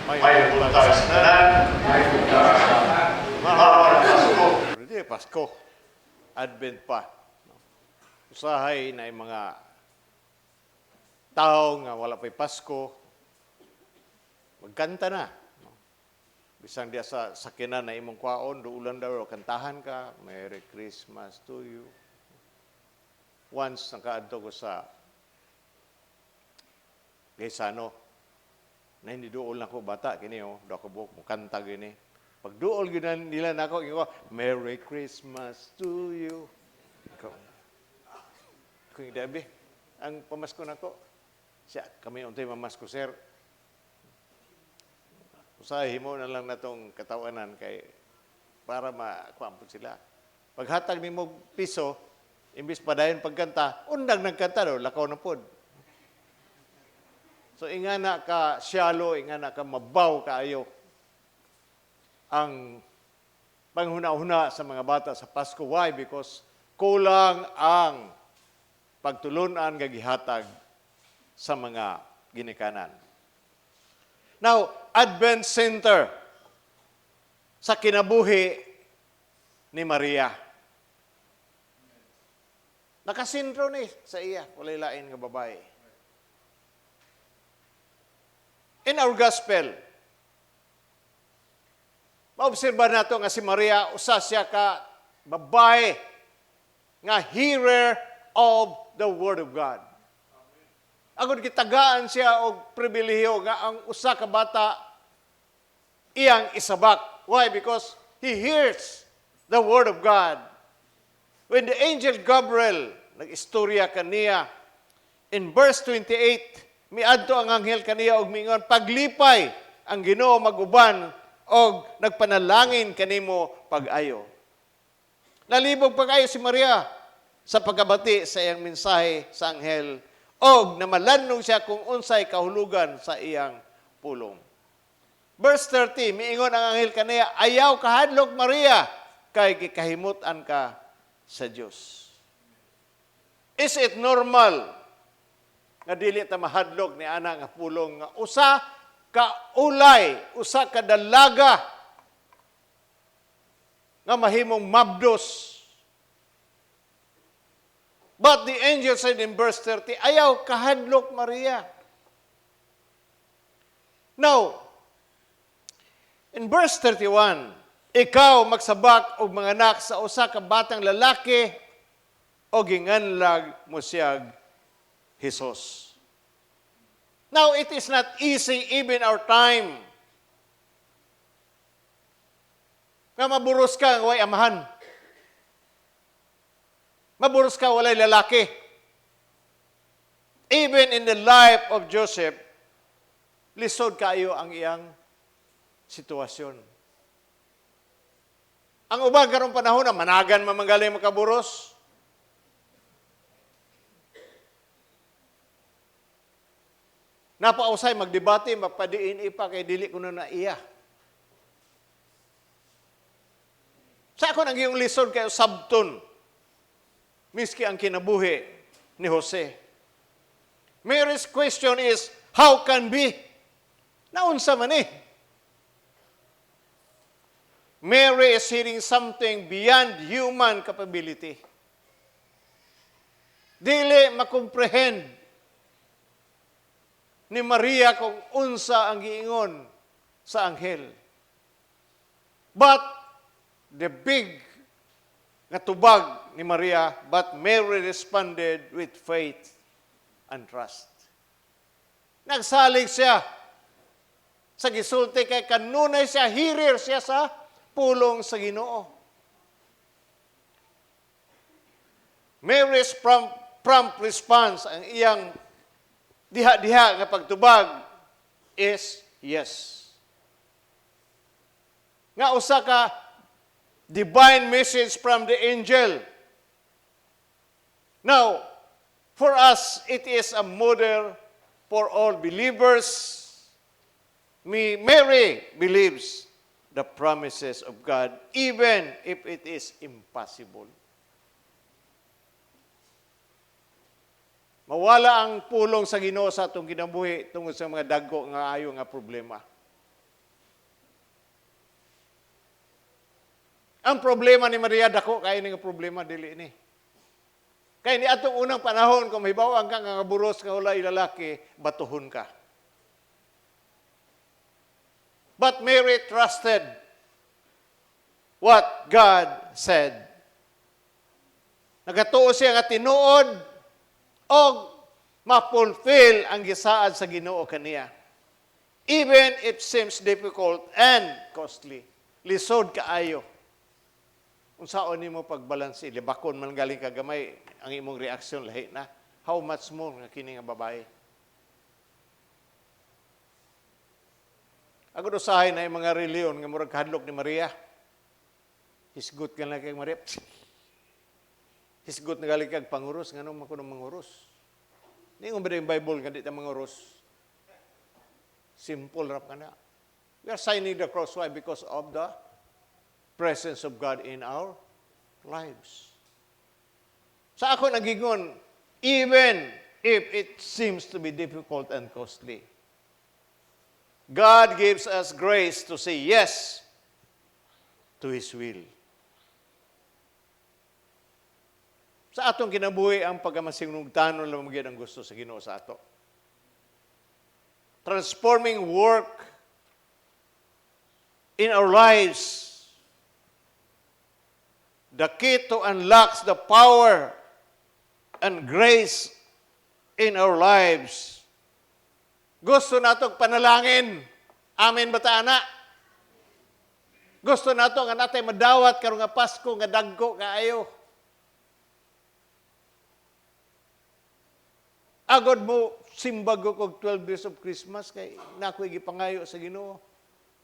May buntag sa tanan. Mahaw Pasko. Hindi, Pasko. Advent pa. No? Usahay na yung mga tao nga wala pa'y Pasko, magkanta na. No? Bisan diya sa sakinan na imong kwaon, duulan daw, kantahan ka, "Merry Christmas to you." Once, nakaadto ko sa Gaisano, na hindi duol na ko bata kini, oh, do ako buok mo kanta gini. Pag duol gyud na nila nako, ko, "Merry Christmas to you." Ikaw. Kung dabi, ang pamasko nako. Siya, kami untay mamasko, sir. Usahay mo na lang natong katawanan kay para makuha po sila. Paghatag nimo piso, imbis padayon pagkanta, undang nagkanta daw, lakaw na pod. So ingana ka shallow, ingana ka mabaw kaayo ang panghuna-huna sa mga bata sa Pasko. Why? Because kulang ang pagtulunan nga gihatag sa mga ginikanan. Now, Advent Center sa kinabuhi ni Maria. Nakasentro ni sa iya, walay lain nga babae. In our gospel, maobserba nato nga si Maria usa siya ka babae nga hearer of the word of God. Agud gitagaan siya og pribilehiyo nga ang usa ka bata iyang isabak. Why? Because he hears the word of God. When the angel Gabriel nag-istorya kaniya in verse 28, miadto ang anghel kaniya og mingon, "Paglipay, ang Ginoo maguban og nagpanalangin kanimo pag-ayo." Nalibog pag-ayo si Maria sa pagkabati sa iyang mensahe sa anghel og namalandong siya kung unsay kahulugan sa iyang pulong. Verse 30, miingon ang anghel kaniya, "Ayaw kahadlok, Maria, kay gikahimut-an ka sa Dios." Is it normal nga dili ta mahadlok ni ana nga pulong nga usa ka ulay, usa ka dalaga nga mahimong mabdos? But the angel said in verse 30, "Ayaw kahadlok, Maria." Now, in verse 31, "Ikaw magsabak og manganak sa usa ka batang lalaki o ginganlag mo siyag Jesus." Now, it is not easy even our time nga maburos ka nga way amahan. Maburos ka walay lalaki. Even in the life of Joseph, lisod kayo ang iyang sitwasyon. Ang uban karong panahon na managan mamanggalay makaburos. Napausay magdebate, magpa-DNA pa kay dili kuno na iya. Sa ako nang iyong lisod kayo sabton, miski ang kinabuhi ni Jose. Mary's question is, "How can be?" Naunsa man eh. Mary is hearing something beyond human capability. Dili makomprehend ni Maria kung unsa ang giingon sa anghel. But the big nga tubag ni Maria, but Mary responded with faith and trust. Nagsalig siya sa gisulti kay kanunay siya, hearer siya sa pulong sa Ginoo. Mary's prompt response, ang iyang diha-diha nga pagtubag is yes. Nga usa ka divine message from the angel. Now, for us, it is a model for all believers. Mary believes the promises of God even if it is impossible. Mawala ang pulong sa Ginoo sa atong kinabuhi tungod sa mga dagko nga ayo nga problema. Ang problema ni Maria, dako kay ni nga problema, dili ni. Kay ni atong unang panahon, kung mahibaw-an ka nga buros nga wala lalaki, batuhon ka. But Mary trusted what God said. Nagatuo siya nga tinuod og ma-fulfill ang gisaad sa Ginoo kaniya. Even if seems difficult and costly. Lisod kaayo. Unsaon nimo pagbalanse, libakon man galing ka gamay, ang imong reaksyon lahi na. How much more nga kini nga babae? Agud usahay na yung mga reliyon nga murag kahadlok ni Maria. Hisgot ka lang kay Maria. Hisgot na galing kag panguros, nganong man kuno manguros? Ningon ba yung Bible nga di ta manguros? Simple rap ka na. We are signing the cross. Why? Because of the presence of God in our lives. Sa ako nagingon, even if it seems to be difficult and costly, God gives us grace to say yes to His will. Sa atong kinabuhi, ang pagkamasinugtanon lang magyud ang gusto sa Ginoo sa ato. Transforming work in our lives. The key to unlocks the power and grace in our lives. Gusto natong panalangin. Amen ba ta, ana? Gusto nato nga natay madawat karong nga Pasko nga dagko kaayo. Agod mo simbag ko og 12 days of Christmas kay nakoy gipangayo sa Ginoo.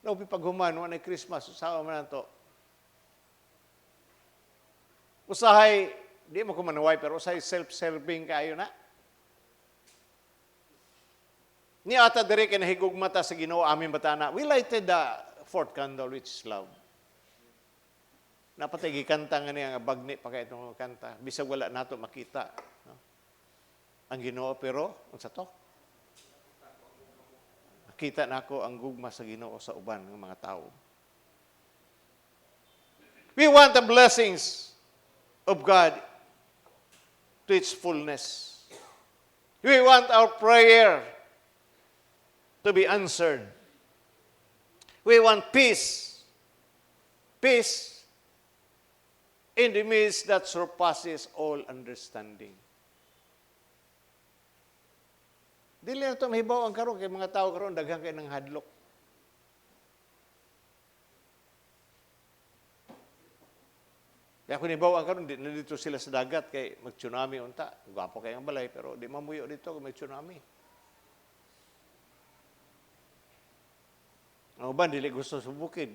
Naupi paghuman wa nay Christmas, usaha man nato. Usahay di mo ko manuway, pero usahay self-serving kaayo na. Ni ata diri kay nahigugma ta sa Ginoo, amin ba ta na? We lighted the fourth candle, which is love. Napatay gikanta nga niya nga bagni pa kay itong kanta. Bisag wala nato makita, no, ang Ginoo, pero unsa to? Nakita nako ang gugma sa Ginoo sa uban ng mga tao. We want the blessings of God to its fullness. We want our prayer to be answered. We want peace. Peace in the midst that surpasses all understanding. Dili na ito mahibaw ang karon kay mga tao karon daghan kay nang hadlok. Kaya kung hibaw ang karon, di na dito sila sa dagat kay mag-tsunami unta. Gwapo kay ang balay pero di mamuyo dito kung may tsunami. Ang uban dili gusto sa bukid.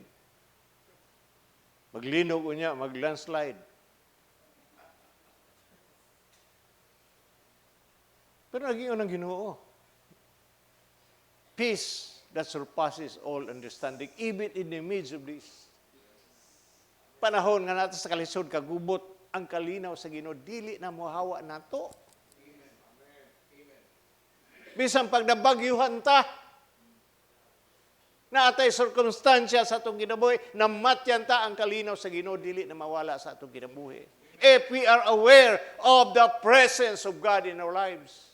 Maglinog unya, mag-landslide. Pero naging unang Ginoo. Peace that surpasses all understanding, even in the midst of this. Panahon nga nato sa kalisod, kagubot ang kalinaw sa Ginoo, dili na mohawa nato. Bisan pag nabagyuhan ta, naatay sirkumstansya sa atong kinabuhi, namatyan ta ang kalinaw sa Ginoo, dili na mawala sa atong kinabuhi. If we are aware of the presence of God in our lives.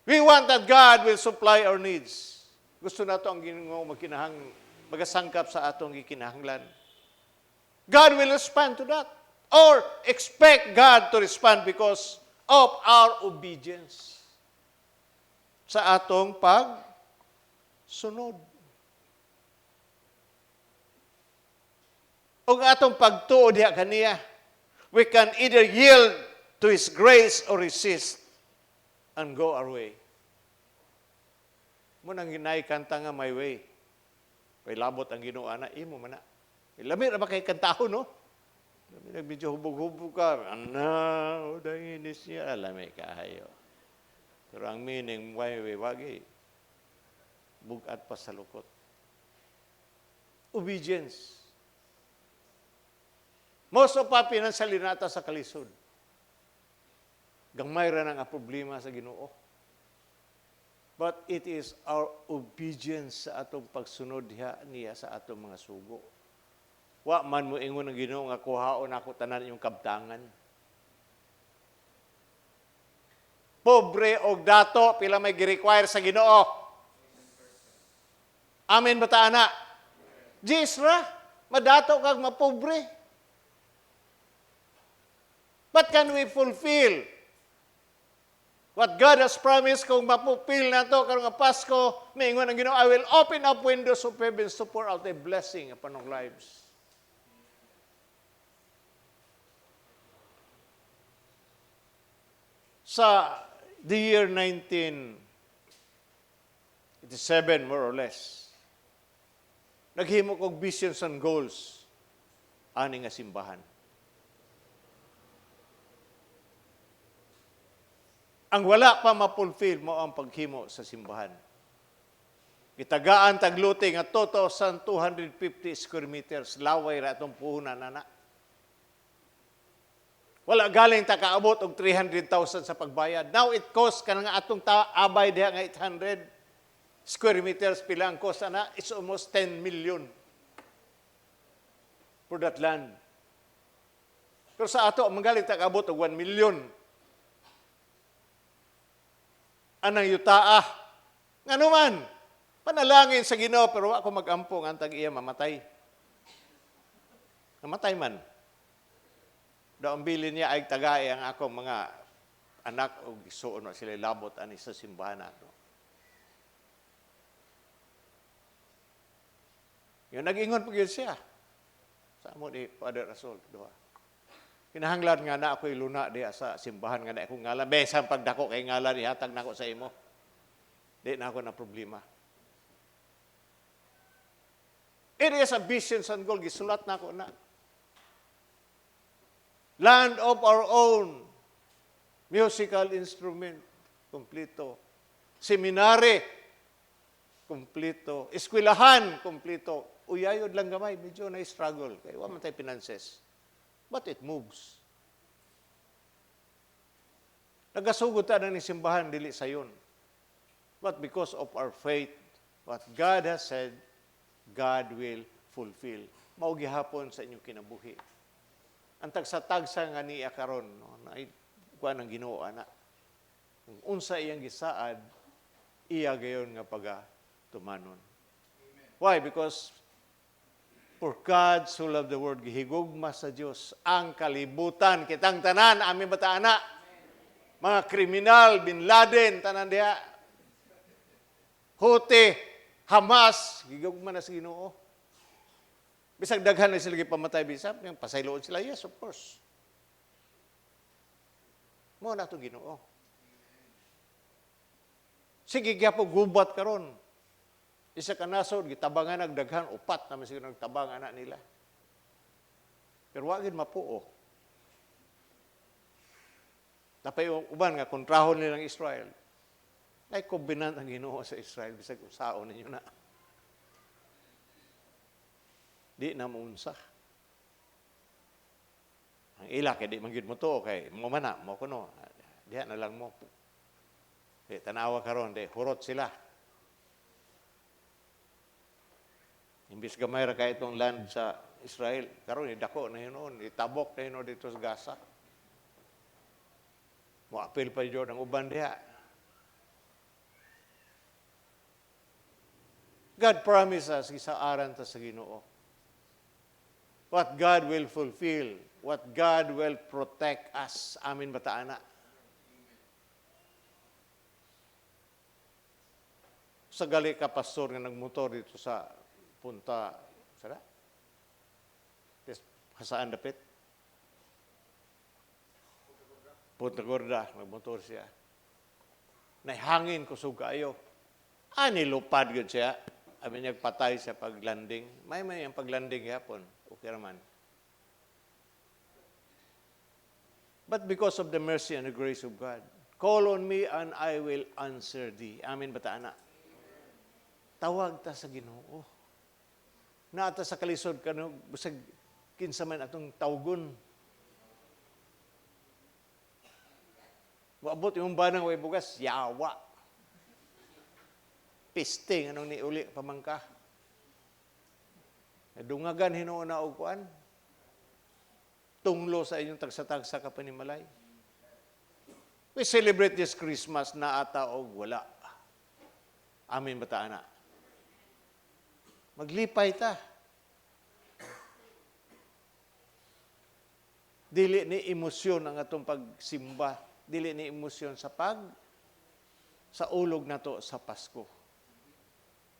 We want that God will supply our needs. Gusto nato ang Ginoo magasangkap sa atong gikinahanglan. God will respond to that. Or expect God to respond because of our obedience sa atong pagsunod. O atong pagtuo diha kaniya, we can either yield to His grace or resist and go our way. Mo nang ginay kanta nga "My Way." Kay labot ang Ginoo ana, imo man na. Lami ra ba kay kantahon, no? Lami nag medyo hubog-hubog ka. Ana, udayinis niya. Lami kaayo. Pero ang meaning, "My Way," wagi. Bugat pa sa lukot. Obedience. Most of pa financially nata sa kalisod. Gamay ra nang problema sa Ginoo. But it is our obedience sa atong pagsunod diha niya sa atong mga sugo. Wa man mo ingon ang Ginoo nga kuhaon ako tanan inyong kabtangan. Pobre og dato, pila may gi-require sa Ginoo? Amen ba ta ana? Jisra, madato kag mapobre. But can we fulfill what God has promised? Kung mapupil na to karong nga Pasko, maingon ang Ginoo, "I will open up windows of heavens to pour out a blessing upon our lives." Sa the year 1987, more or less, naghimo kog visions and goals ani nga simbahan. Ang wala pa mapulfill mo ang paghimo sa simbahan. Gitagaan tag lote nga 2,250 square meters, laway ra atong puhunan ana. Wala galing ta kaabot og 300,000 sa pagbayad. Now it costs kanang atong ta abay diha nga 800 square meters, pila ang cost ana? It's almost 10 million for that land. Pero sa ato, manggaling ta kaabot og 1 million. Anang yutaa. Ngano man, panalangin sa Ginoo, pero wa ko magampo nga ang tag-iya mamatay. Namatay man. Daw ang bilin niya ay tagay ang akong mga anak o gisuon sila labot ani sa simbahan nato. Yung nag-ingon pa gyud siya. Sa amo ni Father Rasol, duha. Kinahanglan nga na ako'y luna diha sa simbahan nga na akong ngalan. Besan pagdako kay ngalan, ihatag nako sa imo. Di na ako na problema. It is a vision and goal. Gisulat na ako na. Land of our own. Musical instrument. Kompleto. Seminary. Kompleto. Eskwelahan. Kompleto. Uyayod lang gamay. Medyo na-struggle. Kaya wa man tayo finances. But it moves. Nagasugod ta na ni simbahan dili sayon. But because of our faith, what God has said, God will fulfill. Mao gihapon sa inyong kinabuhi. Ang tagsa-tagsa nga niya karon, no, na kuan ang Ginoo ana. Kung unsa iyang gisaad, iya gayon nga paga tumanon. Why? Because for God so loved the world, gihigugma sa Dios ang kalibutan, kitang tanan, amin bata ana. Mga kriminal, Bin Laden, tanan diha. Houthi, Hamas, gihigugma na sa Ginoo. Bisag daghan na sila gipamatay, bisag yung pasayloon sila, yes, of course. Mao na itong Ginoo. Sige, gyapon gubat karon. Isa ka nasod, gitabangan nagdaghan, upat naman siguro nagtabang anak nila. Pero wa gid mapuo. Napay uban nga kontrahon nilang Israel. Ay covenant ang Ginoo sa Israel bisag usaon ninyo na. Di na mounsa. Ang ila kay di man gyud mo tuo kay mo man na mo kuno. Diha na lang mo. Di tanawa karon, di hurot sila. Imbis gamay ra kay itong land sa Israel, karon idako na hinuon, itabok na hinuon dito sa Gaza. Moapil pa jud ang uban diha. God promised us, gisaaran ta sa Ginoo. What God will fulfill, what God will protect us. Amin ba ta ana? Sa gali ka pastor nga nagmotor dito sa punta, sara? Des, saan dapit? Punta Gorda, nagmotor siya. Naihangin kusog kaayo. Ani lupad gyud siya. Abi niya patay siya paglanding. May ang paglanding gihapon. Okay raman. But because of the mercy and the grace of God, call on me and I will answer thee. Amen ba ta ana? Tawag ta sa Ginoo. Naata sa kalisod kano bisag kinsa man atong tawgon. Moabot imong banang way bugas, yawa. Piste nganong niuli pa man ka. Nadungagan hinuon na og kuan. Tunglo sa inyong tagsa-tagsa ka panimalay. We celebrate this Christmas na ata og wala. Amin ba ta ana? Maglipay ta. Dili ni emosyon ang atong pagsimba. Dili ni emosyon sa pag sa ulog nato sa Pasko.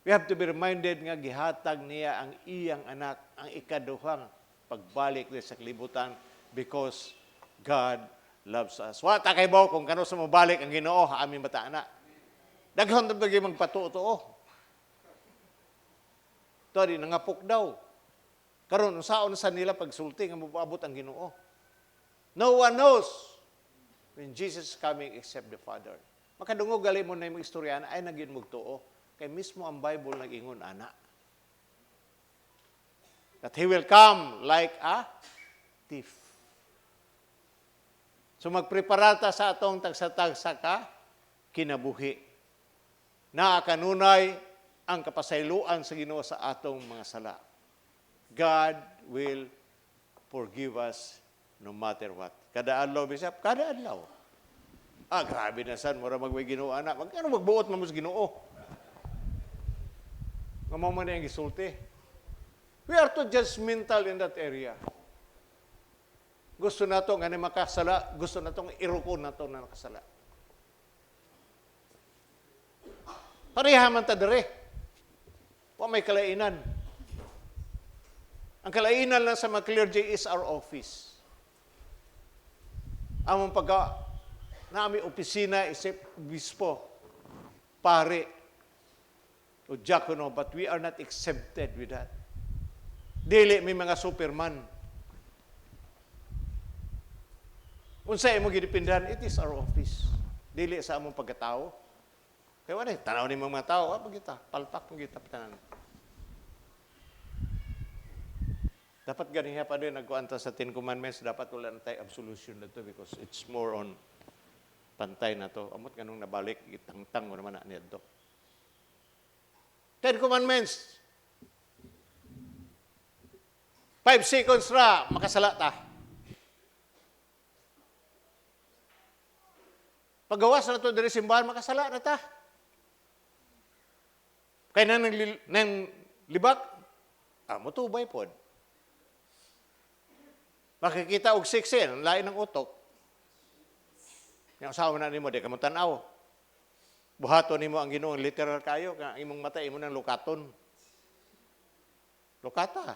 We have to be reminded nga gihatag niya ang iyang anak, ang ikaduhang pagbalik niya sa kalibutan because God loves us. Wa ta kay kung kano sa mobalik ang Ginoo, amin ba ta ana? Daghan ta gyud magpatuo-tuo. Tuo di nangapok daw. Karon unsaon sa nila pagsulti nga moabot ang Ginoo? No one knows when Jesus is coming except the Father. Makadungog gali mo na yung istorya ay nagyud magtuo. Kay mismo ang Bible nag-ingon ana. That He will come like a thief. So magpreparata sa atong tagsa-tagsa ka kinabuhi. Naa kanunay ang kapasayloan sa Ginoo sa atong mga sala. God will forgive us no matter what. Kada adlaw, Bishop, kada adlaw. Ah, grabe na san, mura magway Ginoo ana. Magkano magbuot man mo sa Ginoo? Nga mao man ang gisulti. We are too judgmental in that area. Gusto nato nga ni makasala, gusto nato nga irukon nato na nakasala. Pareha man ta dere. Wa may kalainan. Ang kalainan lang sa mga clergy is our office. Among pagka naami opisina isip obispo, pare, o diakono, but we are not exempted with that. Dili may mga superman. Unsa imo gidepindahan, it is our office. Dili sa among pagkatao. Kaya wala, tanaw ni mga tao, ah, pagita, palpak mo kita tanan. Dapat ganiha pa din, nagkuanta sa Ten Commandments, dapat wala na tayo absolution na to because it's more on pantay na to. Amot ganong nabalik, itangtang mo naman na niya to. Ten Commandments. 5 seconds ra, makasala ta. Paggawas na to diri simbahan, makasala na ta. Kaya nang, nang libak, mutubay pod. Makikita og siksi, ang lain ng utok. Yang usawa na nimo, di ka mo tan-aw. Buhaton nimo ang Ginoo, literal kayo, nga imong mata imo nang lukaton. Lukata.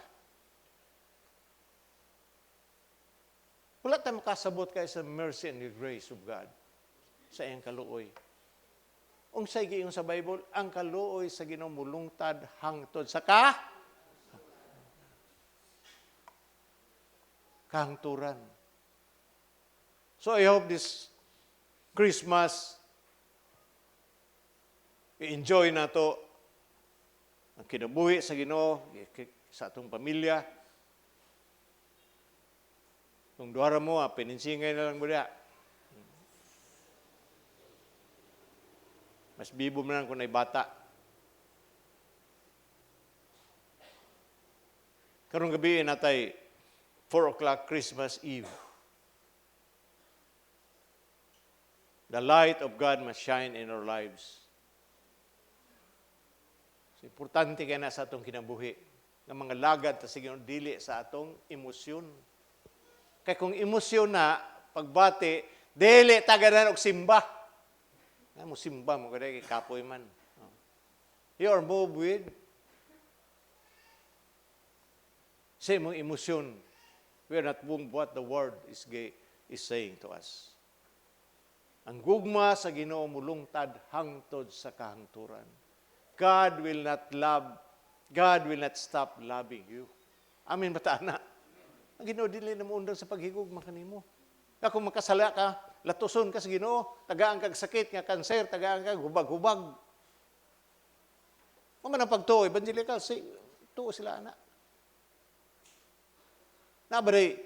Wala tayo makasabot kay sa mercy and the grace of God sa iyang kaluoy. Unsay giingon sa Bible, ang kaluoy sa Ginoo mulungtad hangtod sa kahangturan. So I hope this Christmas, i-enjoy na to ang kinabuhi sa Ginoo, sa atong pamilya. Kung duhara mo, pininsingay na lang mo diha. Mas bibo man lang kung ay bata. Karong gabi natay 4 o'clock Christmas Eve. The light of God must shine in our lives. So, importante kaya na sa atong kinabuhi nga mga lagad ta sige dili sa atong emosyon. Kay kung emosyon na pagbati, dili taganan og simba. Nga mo simba mo kay kapoy man. You are moved with sa imong emosyon. We are not moved what the word is saying to us. Ang gugma sa Ginoo mulungtad hangtod sa kahangturan. God will not love, God will not stop loving you. Amen ba ta, ana? Ang Ginoo dili na moundang sa paghigugma kanimo. Kung makasala ka, latuson ka sa Ginoo, tagaan kag sakit nga kanser, tagaan kag hubag-hubag. Mao man ang pagtuo, evangelical, si, tuo sila ana. Nabaray,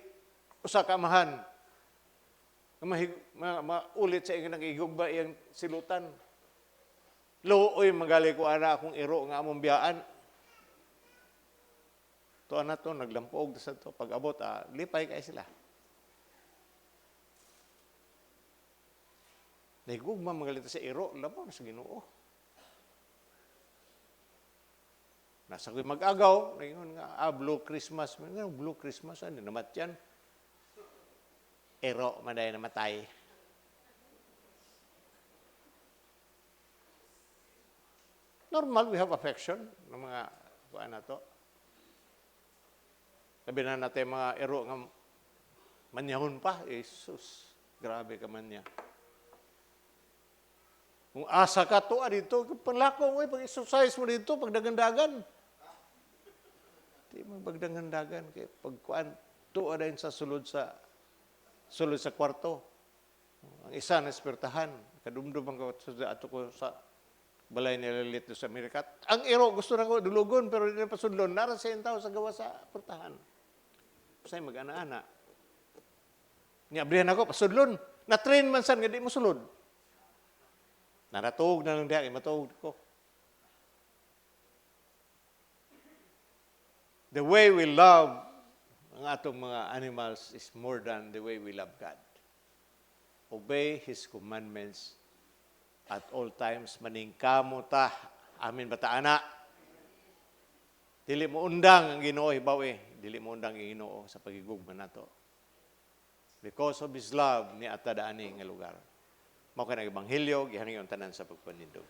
usa ka amahan, maulit sa iyang nagigugma iyang silutan. Luoy magali ko ana akong iro nga among biyaan. To ana to naglampuog sa to pag abot lipay kay sila. Nahigugma magalita sa iro, labaw na sa Ginoo. Nasa ko'y mag-agaw, ngayon nga, Blue Christmas. Nga, Blue Christmas, ano, namatyan. Ero, manday namatay. Normal, we have affection ng mga kuan na to. Sabi na natin mga ero nga manyahon pa. Jesus, grabe ka man niya. Kung asa ka to, dito, panlakaw mo, pag-exercise mo dito, pagdagandagan. Di mo pagdagandagan. Kaya pagkuan, tuwa din sa sulod sa kwarto. Ang isa na espertahan, kadumdum ang sa ato ko sa balay ni Lilit sa Amerika. Ang iro, gusto na ko dulugon, pero di na pasudlon. Nara sa tao sa gawa sa portahan. Pasay mag-ana-ana. Niabrihan ako, pasudlon. Na-train man san, nga di mo sulod. Naratuog na lang diya, matuog ko. The way we love ang atong mga animals is more than the way we love God. Obey His commandments at all times. Maningkamo ta. Amin ba ta, ana? Dili mo undang ang Ginoo, hibaw eh. Dili mo undang ang Ginoo sa pagigugma nato. Because of His love, ni atadaan nga lugar. Mao kay nag ebanghelyo, gihangyo ang tanan sa pagpanindog.